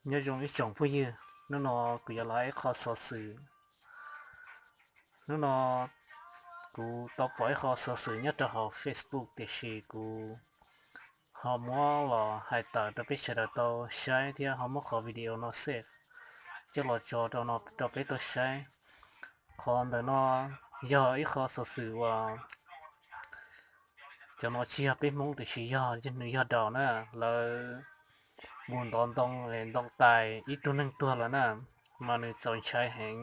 Nyob zoo ib tsoom phooj ywg, hnub no kuv yuav los ib qho xov xwm. Hnub no kuv tau pom ib qho xov xwm nyob rau hauv Facebook, tiam sis kuv ho muab los hais tawm rau peb sawv daws tau saib thiab ho muab qhov video no save coj los tso rau no rau peb tau saib. Qhov ntawm no yog ib qho xov xwm uas cov no tsis yog peb Hmoob tiam sis yog nws yog daus na, lawv mus ntov ntoo, ntoo tais ib tug neeg tuag lawm na, mas nws txaus ntshai heev.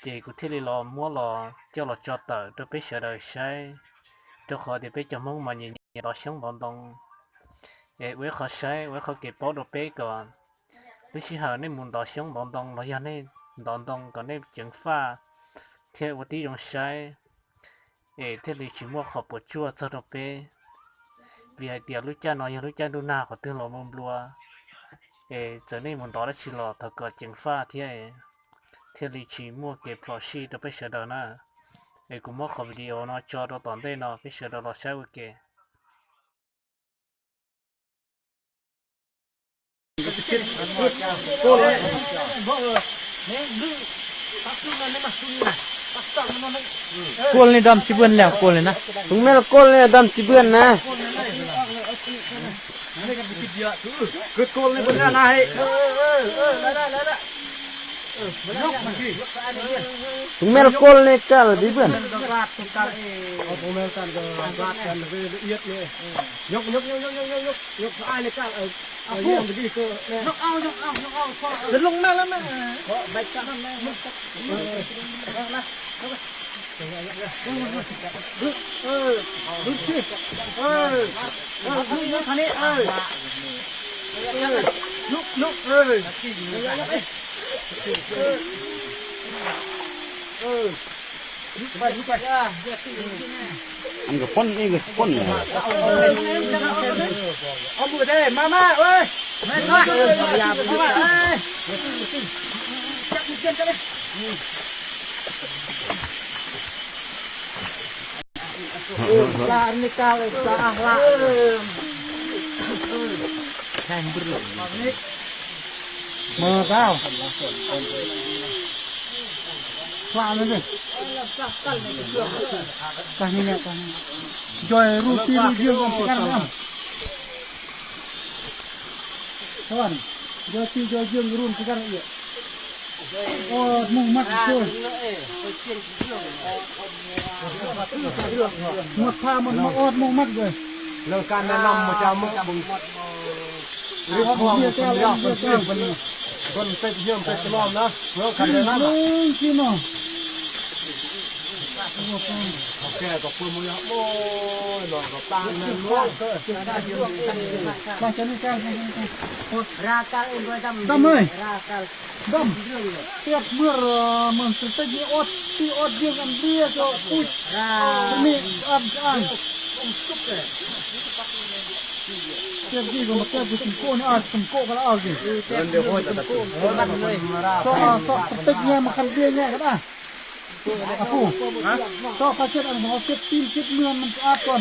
Ces kuv thiaj li los muab los coj los tso tawm rau peb sawv daws saib, rau qhov tias peb cov Hmoob mas nyiam nyiam ntov xyoob ntov ntoo. Es ua ib qho saib, ua ib qho kev paub rau peb kom lub sij hawm nej mus ntov xyoob ntov ntoo los yog nej ntov ntoo kom nej ceev faj thiab ua tib zoo saib, es thiaj li tsis muaj qhov puas tsuaj txog rau peb. Vim hais tias lub caij no yog lub caij ntuj nag qhov twg los nplua nplua, es txawm nej mus ntov dab tsi los thov kom ceev faj thiab, thiaj li tsis muaj kev phom sij rau peb sawv daws na. Es kuv muab qhov video no tso rau tom ntej no peb sawv daws los saib ua ke. Kol ne dom tsis bwaj na, kol ne na. Tus me los kol ne dom tsis bwaj na. Tus me los kol ne kaj los tsis bwaj. Ib nkawd poob, ib nkawd poob. Nco rub tij rub yeej ua kar. Nco tij nco yeej rub kar. Ua muaj maj tsuag. Muaj phaj muaj ob muaj maj kawg. Dam, tiaj muag mas tej ob tij ob yeej npliag cov kuj me ab ab. Tiaj vij mas tiaj tus tum koj ne, tus tum koj ko la ab. Toj toj tej nyiaj mas khas ntiag nyiaj ko da. Sob qhov siab no siab pib siab mloog mas ab ko.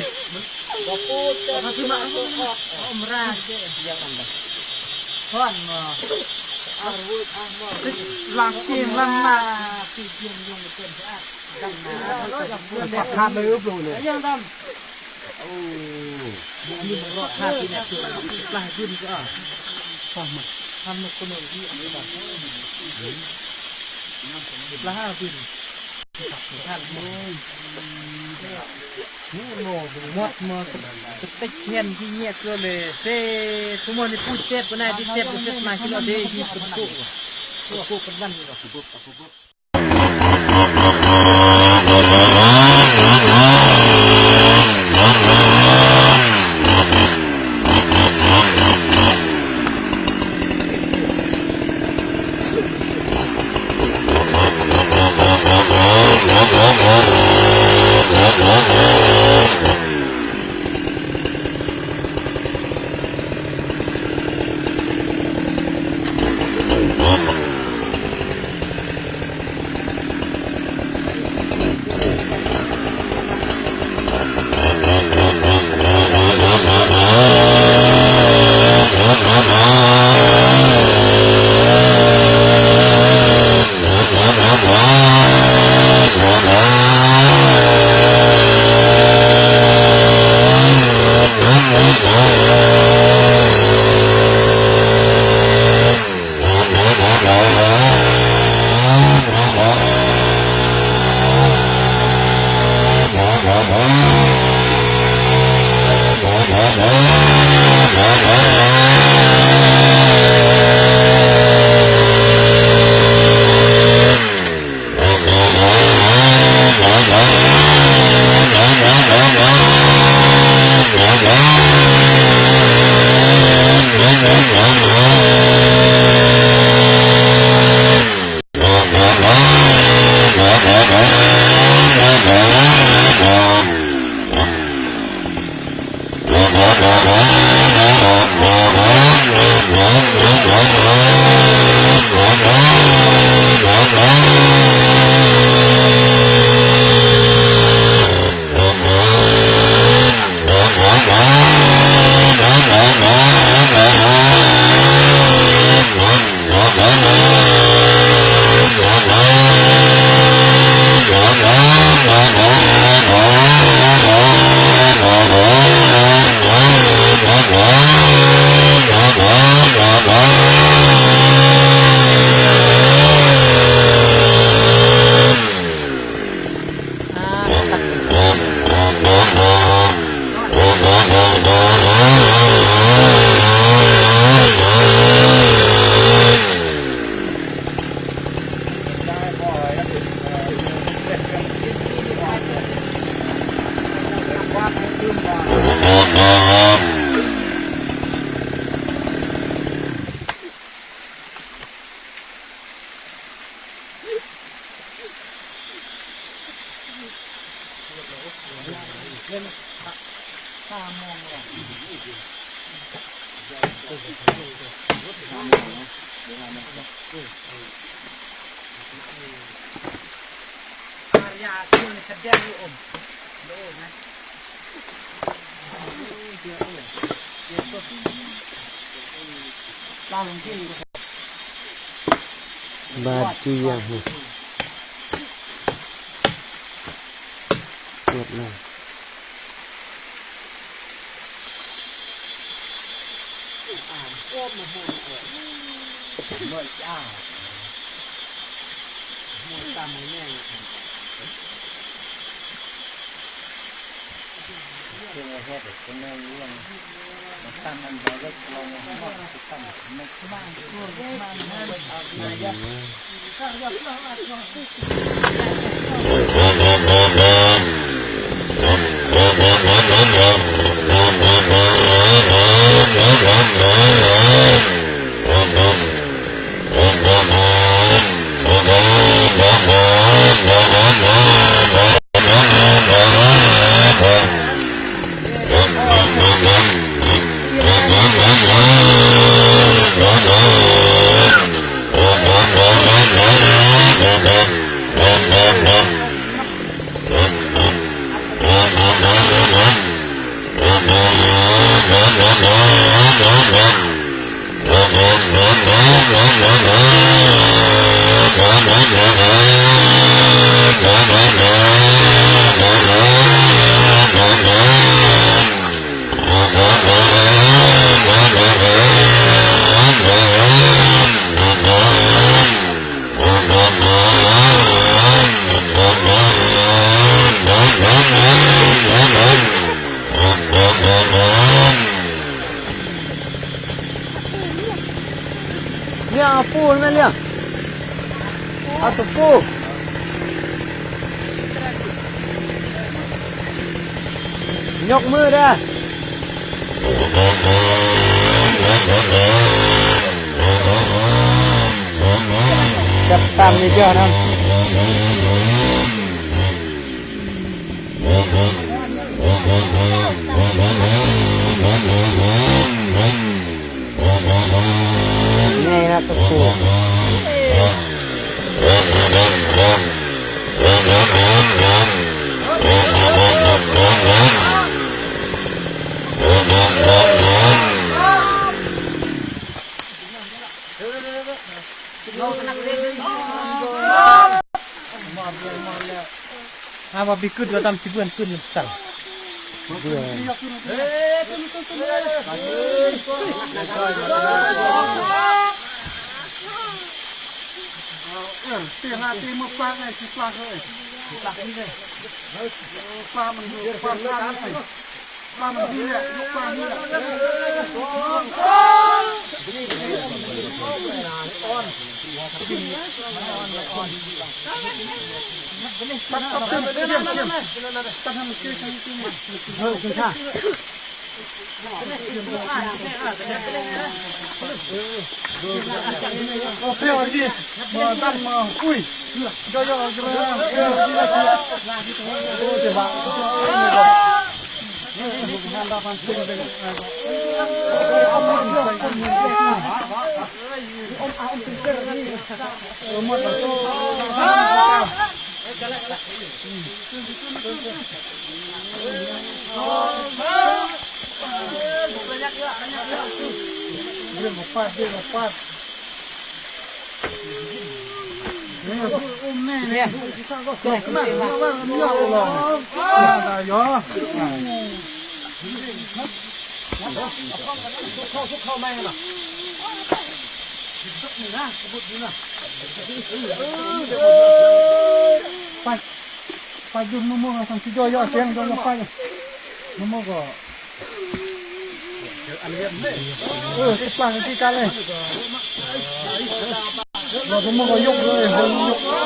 Lag kiag lag na. Tham no ub lu ne. Plag vwm. Muab mog, tej thiaj nti nyiaj kawg li, seb kuv muaj li pub teb puas naj tib teb puas teb mas tsis los deb ib tus kuj, kuj pab laj los. Npaj tsis yam hli. Tuaj na. Liaj puj me liaj, ob tug puj, nyoj mwj dab. Cov tam li cog na. Nyaj na tus pug. Ab, pib kwj dua tam tsis pw kwj tam. Tej hla tej muaj plag tsis plag, plag, plag, plag, plag. Paj, paj yug muaj muaj tsis coj yoj siab, coj yoj paj, muaj muaj kom tsis plag tsis kab li. Los muaj kom yoj, yoj.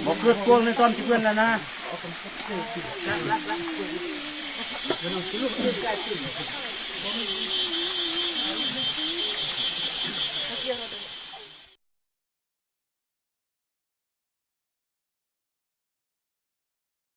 Mov kawg kuaj nej txoj tsis kuaj na na.